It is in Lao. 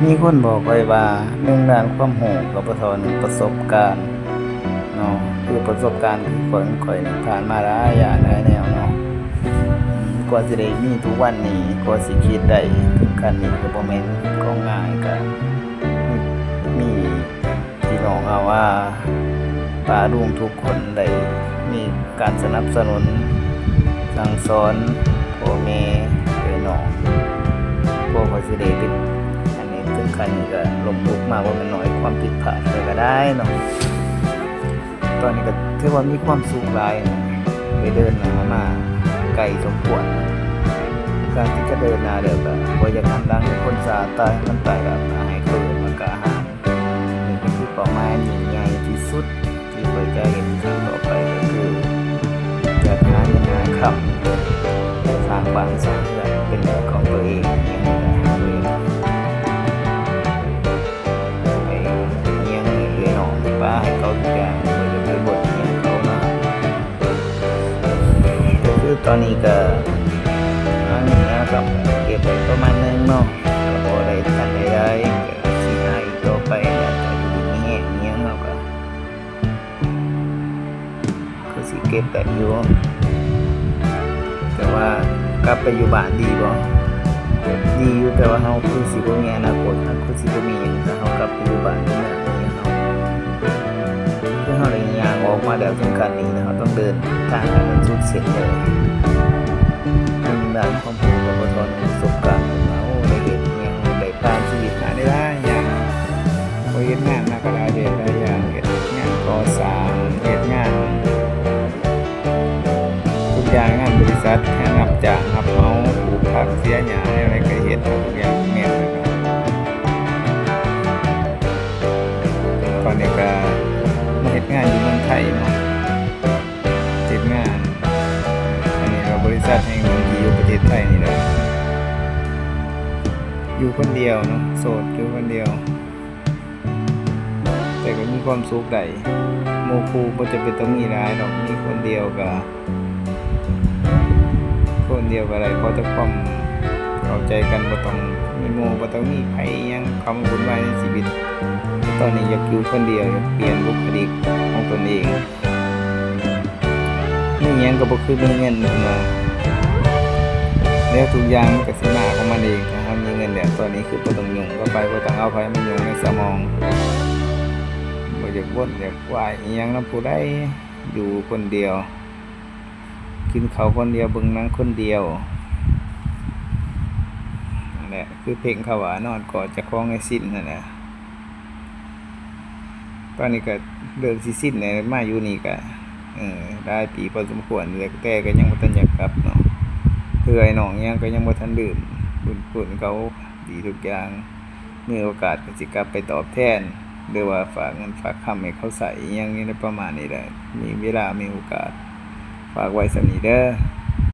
ມີຄົນບອກຂ້ອຍວ່າ ໜຶ່ງ ດ້ານຄວາມຮູ້ກໍບໍ່ເທົ່າ ໜຶ່ງ ປະສົບການເນາະ. ຄືປະສົບການຄືຂ້ອຍ ຂ້ອຍນີ້ຜ່ານມາຫຼາຍຢ່າງຫຼາຍແນວເນາະ. ກວ່າຊິໄດ້ມີທຸກວັນນີ້ ກວ່າຊິຄິດໄດ້ເຖິງຂັ້ນນີ້ ກໍບໍ່ແມ່ນຂອງງ່າຍ. ກໍມີ ມີ ພີ່ນ້ອງເຮົາວ່າ ປ້າລຸງທຸກຄົນໄດ້ມີການສະໜັບສະໜູນສັ່ງສອນພໍ່ແມ່ເອື້ອຍນ້ອງ. ພວກຂ້ອຍຊິໄດ້ເປັນອັນນີ້ເຖິງຂັ້ນນີ້ກໍລົ້ມລຸກມາບໍ່ແມ່ນໜ້ອຍ, ຄວາມຜິດພາດຂ້ອຍກໍໄດ້ເນາະ. ຕອນນີ້ກໍຖືວ່າມີຄວາມສຸກຫຼາຍ, ໄດ້ເດີນໜ້າມາໄກສົມຄວນ. ການທີ່ຈະເດີນໜ້າແລ້ວກໍບໍ່ຢາກຫັນຫຼັງໃຫ້ຄົນຊາ, ຕາຍມັນຕາຍແລ້ວ ໃຫ້ຄົນອື່ນມາກ້າຫານ. ນີ້ກໍຄືເປົ້າໝາຍອັນຍິ່ງໃຫຍ່ທີ່ສຸດທີ່ຂ້ອຍຈະເຮັດຄັ້ງຕໍ່ໄປ ກໍຄືຈະຫາເງິນຫາຄຳ, ສ້າງບ້ານສ້າງເຮືອນເປັນຂອງຕົວເອງ, ໄປຮຽນໃຫ້ເອື້ອຍນ້ອງປ້າໃຫ້ເຂົາທຸກຢ່າງ, ບໍ່ຢາກໄປບົ່ນຫຍັງເຂົາເນາະ. ກໍຄືຕອນນີ້ກໍຫາເງິນຫາຄຳເກັບໄວ້ປະມານໜຶ່ງເນາະ, ກໍພໍໄດ້ທັນໄດ້ຫຼາຍ, ກໍຊິຫາອີກຕໍ່ໄປ. ແລ້ວກໍຢູ່ດີມີແຮງອີ່ຫຍັງເຮົາກໍຄືຊິເກັບໄດ້ຢູ່. ແຕ່ວ່າກັບໄປຢູ່ບ້ານດີບໍ່? ດີຢູ່, ແຕ່ວ່າເຮົາຄືຊິບໍ່ມີອະນາຄົດ, ເຮົາຄືຊິບໍ່ມີຫຍັງ ຖ້າເຮົາກັບໄປຢູ່ບ້ານຢູ່ເມືອງນີ້. ເຮົາ ຄືເຮົາໄດ້ຍ່າງອອກມາແລ້ວເຖິງຂັ້ນນີ້ນະ, ເຮົາຕ້ອງເດີນທາງໃຫ້ມັນສຸດເສັ້ນເລີຍ. ເຖິງດ້ານຄວາມຮູ້ກໍບໍ່ເທົ່າປະສົບການ, ໂອ້ ໄດ້ເຮັດຫຍັງ, ໄດ້ຜ່ານຊີວິດມາໄດ້ຫຼາຍຢ່າງ, ໂອ້ ເຮັດງານມາກໍຫຼາຍແບບຫຼາຍຢ່າງ, ເຮັດງານກໍ່ສ້າງ, ເຮັດງານ ທຸກຢ່າງ, ງານບໍລິສັດ, ງານຮັບຈ້າງຮັບເໝົາ, ປູກຜັກເສຍຫຍ້າ ແນວໃດກໍເຮັດ ທຸກຢ່າງແມ່ນ. ຕອນນີ້ກໍມາເຮັດງານຢູ່ເມືອງໄທເນາະ, ເຮັດງານ ອັນນີ້ກໍບໍລິສັດແຫ່ງໜຶ່ງທີ່ຢູ່ປະເທດໄທນີ້ແຫຼະ. ຢູ່ຄົນດຽວເນາະ, ໂສດ, ຢູ່ຄົນດຽວ. ແຕ່ກໍມີຄວາມສຸກໄດ້, ໝູ່ຄູ່ບໍ່ຈຳເປັນຕ້ອງມີຫຼາຍດອກ, ມີຄົນດຽວກໍ ຄົນດຽວກໍໄດ້, ຂໍແຕ່ຄວາມເຂົ້າໃຈກັນ, ບໍ່ຕ້ອງມີໝູ່, ບໍ່ຕ້ອງມີໃຜອີ່ຫຍັງເຂົ້າມາວຸ່ນວາຍໃນຊີວິດ. ຕອນນີ້ຢາກຢູ່ຄົນດຽວ, ຢາກປ່ຽນບຸກຄະລິກຂອງຕົນເອງ. ມີຫຍັງກໍບໍ່ຄືມີເງິນ, ເພິ່ນວ່າ ແລ້ວທຸກຢ່າງມັນກໍຊິມາຂອງມັນເອງ ຖ້າເຮົາມີເງິນແລ້ວ. ຕອນນີ້ຄືບໍ່ຕ້ອງຫຍຸ້ງກັບໃຜ, ບໍ່ຕ້ອງເອົາໃຜມາຫຍຸ້ງໃນສະໝອງ, ບໍ່ຢາກວົນຢາກວາຍອີ່ຫຍັງນຳຜູ້ໃດ, ຢູ່ຄົນດຽວ, ກິນເຂົ້າຄົນດຽວ, ເບິ່ງໜັງຄົນດຽວ. ນັ້ນແຫຼະ ຄືເພງເຂົາວ່າ ນອນກອດເຈົ້າຂອງໃນຊິນຫັ້ນນະ. ຕອນນີ້ກໍເລີ່ມຊິຊິນແລ້ວ, ມາຢູ່ນີ້ກໍ ເອີ ຫຼາຍປີພໍສົມຄວນ, ແຕ່ກໍຍັງບໍ່ທັນຢາກກັບເນາະ, ເອື້ອຍນ້ອງຫຍັງກໍຍັງບໍ່ທັນລືມບຸນຄຸນເຂົາ, ດີທຸກຢ່າງ. ມີໂອກາດກໍຊິກັບໄປຕອບແທນ ຫຼືວ່າຝາກເງິນຝາກຄຳໃຫ້ເຂົາໃຊ້ອີ່ຫຍັງນີ້ແຫຼະ ປະມານນີ້ແຫຼະ. ມີເວລາມີໂອກາດ ຝາກໄວ້ສ່ຳນີ້ເດີ.